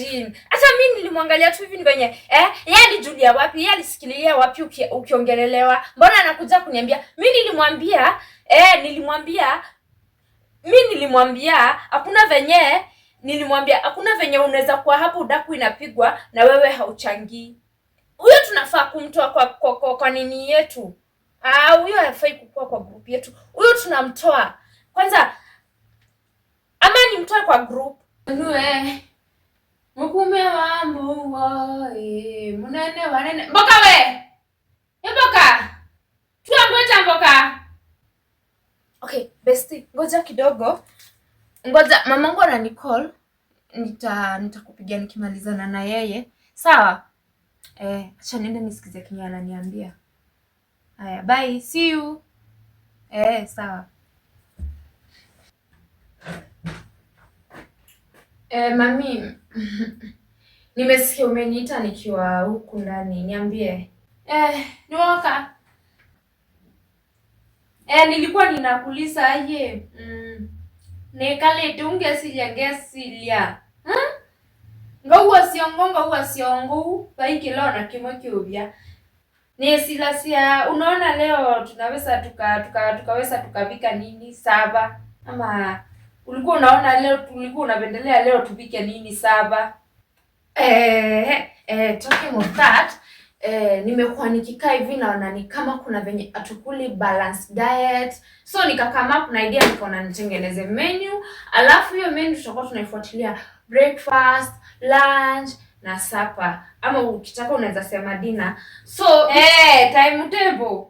Imagine. Hata mi nilimwangalia tu hivi ni venye yeye alijulia wapi, yeye alisikililia wapi ukiongelelewa. Mbona anakuja kuniambia? Mi nilimwambia nilimwambia mi nilimwambia hakuna venye, nilimwambia hakuna venye unaweza kuwa hapo udaku inapigwa na wewe hauchangii. Huyo tunafaa kumtoa kwa nini yetu. Ah, huyo hafai kukua kwa group yetu. Huyo tunamtoa. Kwanza ama nimtoe kwa group. Nue. Mukume wa muwo, munene wanene. Mboka we. Mboka. Tuangoja mboka. Okay, bestie, ngoja kidogo. Ngoja mamangu ananicall. Nitakupigia nikimalizana na yeye. Sawa? Acha niende nisikize kenye ananiambia. Haya, bye. See you. Sawa. Mami, nimesikia umeniita nikiwa huku ndani. Niambie. Niwoka. Nilikuwa ninakuuliza aje. Nikale tungesilia ngesilia. Ngauwa siongo ngauwa siongo baikilona kimwe kiubya. Nesilasia unaona leo tunaweza tukaweza tukapika nini saba ama ulikuwa unaona leo tulikuwa unapendelea leo tupike nini saba? Talking of that, nimekuwa nikikaa hivi naona ni kama kuna venye hatukuli balanced diet, so nikakama up na idea, nikaona nitengeneze menu, alafu hiyo menu tutakuwa tunaifuatilia breakfast, lunch na supper, ama ukitaka unaweza sema dinner. So timetable.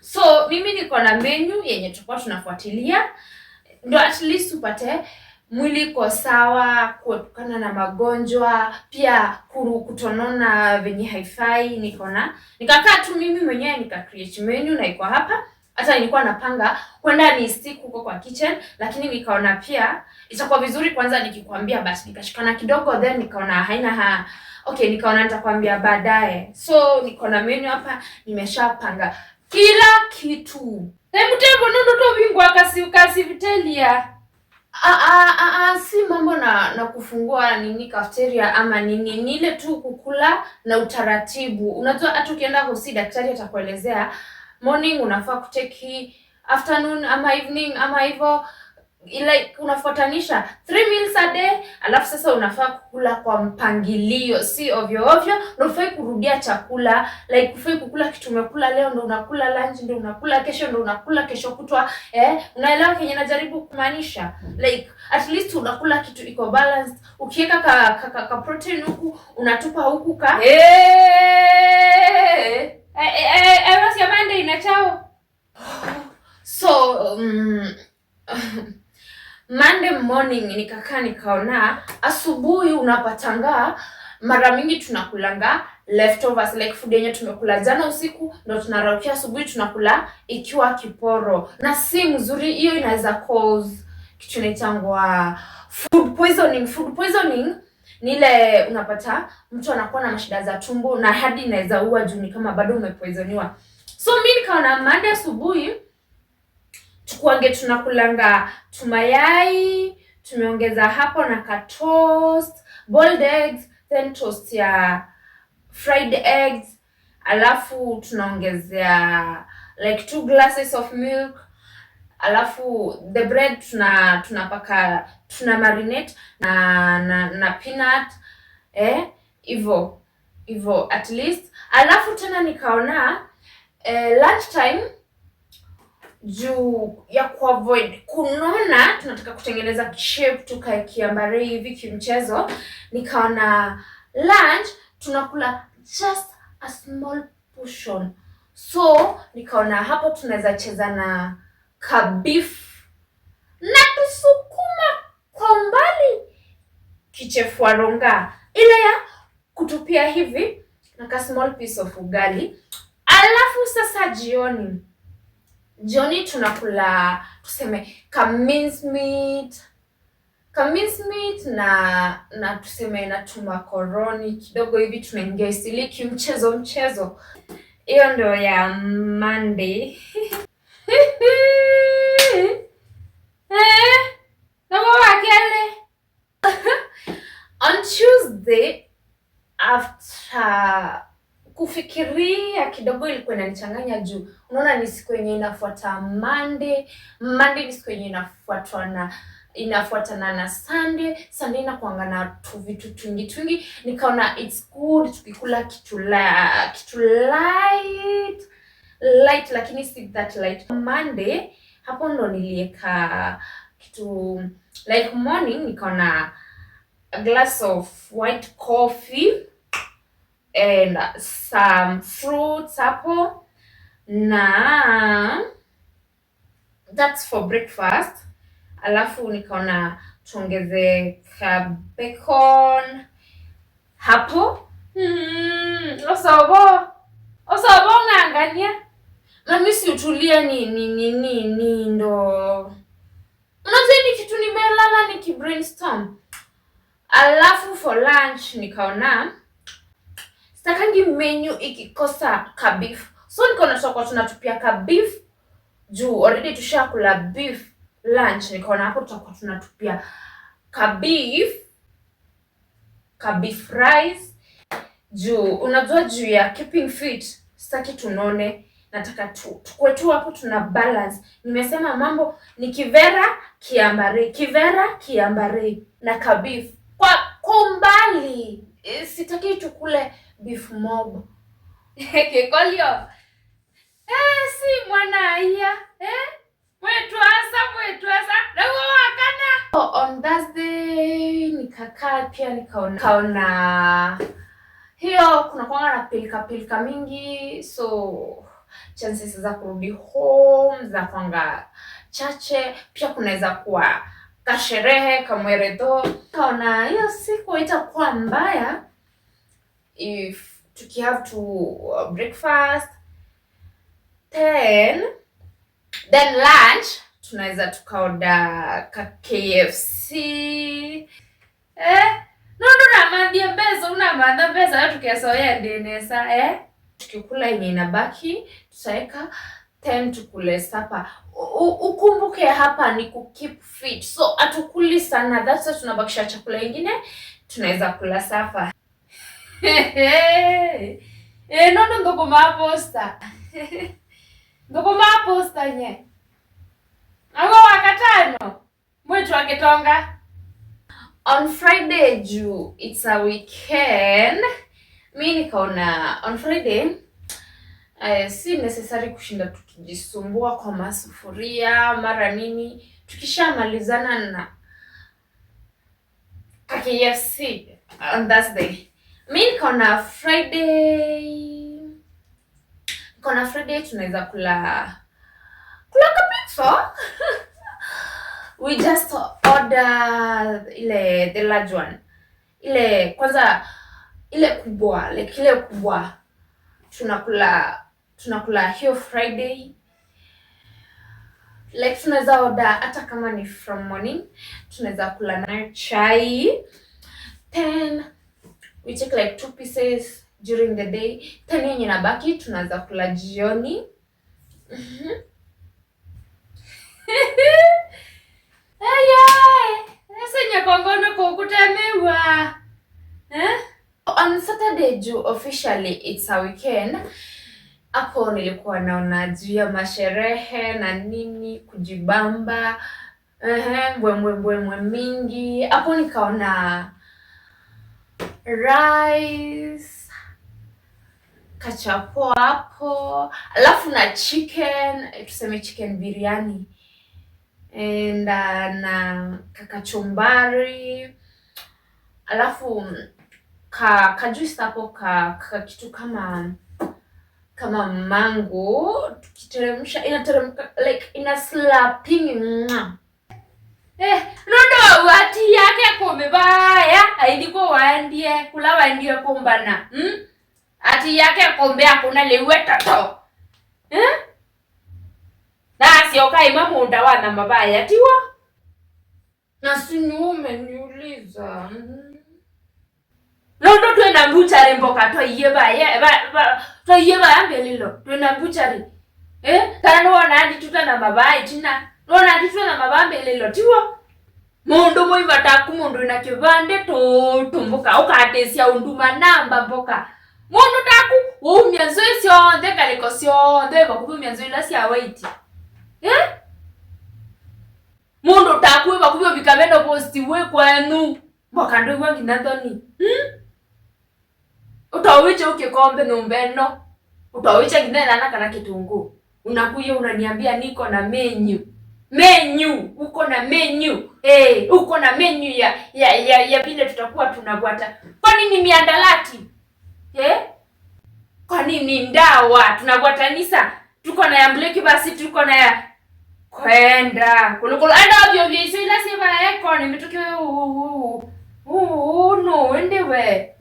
So mimi niko na menu yenye tutakuwa tunafuatilia ndo at least upate mwili iko sawa, kuepukana na magonjwa, pia kutonona venye haifai. Niko na nikakaa tu mimi mwenyewe nika create menu na iko hapa. Hata nilikuwa napanga kwenda ni stick huko kwa kitchen, lakini nikaona pia itakuwa vizuri kwanza nikikwambia, but nikashikana kidogo, then nikaona haina ha okay, nikaona nitakwambia baadaye. So niko na menu hapa, nimeshapanga kila kitu. Timetable nondo to bingwa kasi kasivitelia. Si mambo na kufungua nini cafeteria ama nini, ni ile tu kukula na utaratibu. Unajua hata ukienda hosi daktari atakuelezea morning unafaa kutake hii, afternoon ama evening ama hivyo, like unafuatanisha 3 meals a day, alafu sasa unafaa kukula kwa mpangilio, si ovyo ovyo, na ufai kurudia chakula, like ufai kukula kitu umekula leo ndo unakula lunch ndo unakula kesho ndo unakula kesho kutwa. Unaelewa kenye najaribu kumaanisha? Like at least unakula kitu iko balanced. Ukiweka ka protein huku unatupa huku ka Monday na chao. So Monday morning nikakaa nikaona asubuhi unapatanga mara mingi tunakulanga leftovers, like food yenye tumekula jana usiku ndo tunaraukia asubuhi tunakula ikiwa kiporo, na si mzuri hiyo. Inaweza cause kitu inaitangwa food poisoning. Food poisoning ni ile unapata mtu anakuwa na mashida za tumbo na hadi inaweza ua juu ni kama bado umepoisoniwa. So mi nikaona Monday asubuhi tukuange tunakulanga tumayai, tumeongeza hapo na ka toast, boiled eggs, then toast ya fried eggs, alafu tunaongezea like 2 glasses of milk, alafu the bread tunapaka tuna marinate na peanut, hivyo hivyo at least. Alafu tena nikaona lunch time, juu ya kuavoid kunona, tunataka kutengeneza shape tukae kiambare hivi kimchezo. Nikaona lunch tunakula just a small portion, so nikaona hapo tunaweza cheza na kabeef na tusukuma kwa umbali kichefuaronga ile ya kutupia hivi na ka small piece of ugali. Alafu sasa jioni, jioni tunakula tuseme ka mince meat na tuseme na tumakoroni kidogo hivi, tunaingia isiliki mchezo mchezo. Hiyo ndio ya Monday. Na wakele. On Tuesday Wednesday, after kufikiria kidogo, ilikuwa inanichanganya juu unaona ni siku yenye inafuata Monday. Monday ni siku yenye inafuatana na Sunday. Sunday inakuanga na tu vitu twingi twingi. Nikaona it's good tukikula kitu light light, lakini si that light. Monday hapo ndo nilieka kitu like morning, nikaona a glass of white coffee and some fruits hapo, na that's for breakfast. Alafu nikaona tuongeze ka bacon hapo. Osobo osobo ng'ang'ania mami, si utulie ni ndo unajua ni kitu nimelala niki brainstorm. Alafu for lunch nikaona sitakangi menu ikikosa ka beef, so nikaona tutakuwa tunatupia ka beef juu already tushakula beef lunch. Nikaona hapo tutakuwa tunatupia ka beef rice juu unajua juu ya keeping fit, sitaki tunone, nataka tu tukue tu hapo tuna balance. Nimesema mambo ni kivera kiambare, kivera kiambare na ka beef kwa umbali. Eh, sitaki tukule beef mob kekolio, eh, si mwana aya, eh, mwetwasa mwetwasa nawo wakana. On Thursday nikakaa pia nikaona hiyo kuna kwanga na pilika pilika mingi, so chances za kurudi home za kwanga chache. Pia kunaweza kuwa kasherehe kamweredho. Kaona hiyo siku itakuwa mbaya if tuki have to breakfast, then lunch tunaweza tukaorder ka KFC, eh, nundu namandie mbeca unamantha mbeca yo tukecoya ndinesa, eh, tukikula yenye inabaki tutaweka, then tukule supper. Ukumbuke hapa ni ku keep fit, so hatukuli sana, that's why tunabakisha chakula ingine tunaweza kula supper. Eh, nono ndokoma posta ndokoma posta nye ako wakatano mwitu wakitonga. On Friday, juu it's a weekend, mi nikaona on Friday si necessary kushinda tukijisumbua kwa masufuria mara nini. Tukishamalizana na ka KFC on Thursday, mi nikaona Friday tunaweza kula ka pizza. We just order ile the large one, ile kwanza ile kubwa, like ile kubwa, tunakula hiyo Friday. Like tunaweza order hata kama ni from morning, tunaweza kula nayo chai, then we take like two pieces during the day, then yenye nabaki tunaweza kula jioni. Ayai, sasa nyakongono kukutemewa, eh? On Saturday, juu officially it's a weekend, hapo nilikuwa naona juu ya masherehe na nini kujibamba, ehe, mbwembwe mbwembwe mingi hapo, nikaona rice kachapo hapo, alafu na chicken, tuseme chicken biryani and na kakachumbari, alafu ka juice hapo ka kitu kama mango, tukiteremsha inateremka like ina slapping, mwah. Eh, nondo wati yake kumibaya ailiko waendie kula waendie kumbana, Ati yake kombe akuna liwe toto, eh? Nasioka ima munda wana mabaya tiwa na sinyume niuliza. Nondo twena mbuchari mboka twaiye baye ba twaiye bayambe lilo twena mbuchari, eh, kana nuona andi tuta na mabayi tina nuona andi tuta na mabambe lilo tiwa. Mundu muima taku mundu ina kivande tutumbuka ukatesia unduma namba mboka. Mundu taku waumia nzui sionthe ngaliko sionthe vakuvi umia nzui ila sia white. Eh? Mundu taku vakuvi uvika menopause wi kwenu. Mboka nduigwa nginya nthoni. Utawiche ukikombe numbeno. Utawiche nginya nana kana kitunguu. Unakuja unaniambia niko na menu. Menu, uko na menu. Uko na menu ya vile tutakuwa tunafuata. Kwa nini miandalati? Kwa nini ndawa tunafuatanisa? Tuko na ya mleki basi tuko na ya kwenda. Kulukulu enda ovyo ovyo iso ila siba eko ni mituki no ende we.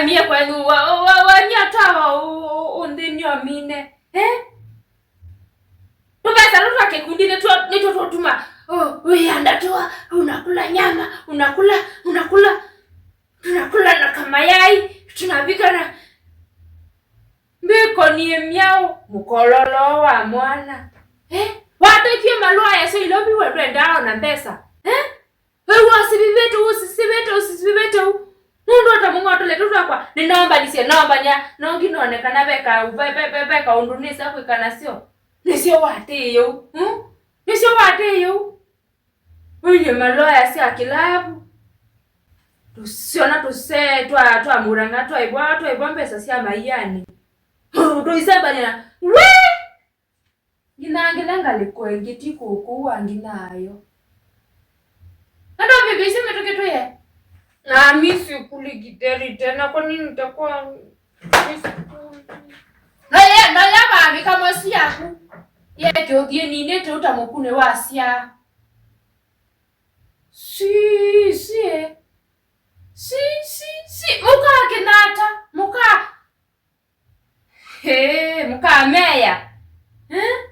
Mie kwenu wa nyata undinyo mine. Tubesa lutwa kikundi nitwa tutuma. Oh, uyanda tua unakula nyama, unakula tunakula na kamayai, tunapika na mbiko ni miao mukololo wa mwana. Watokie malua yeso ilobi wewe ndao na pesa. Wewe usivivetu usisivetu usisivetu. Mundu ata mungu atole tutwa kwa ninaomba nisie naomba nya nongi nonekana beka beka undunisa kwikana sio. Nisio wate yo. Nisio wate yo. Uye maloya si akilabu. Tusiona tuse twa muranga twa ibwa mbesa sia mayani. Tuiseba nina we nginangilenga likwengi tikukuwa nginayo. Ando bibi sime tuye. Na mimi sikuli githeri tena, kwa nini nitakuwa sikuli? Na ya mami kama si yaku. Yeke othie ninite utamukune wasia. Si si. Si si si muka kinata, muka. He, muka meya. Eh?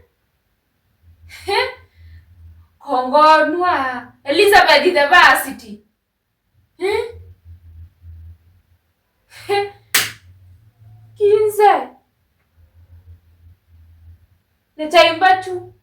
Kongonwa Elizabeth University. Kinze. Nitaimba tu.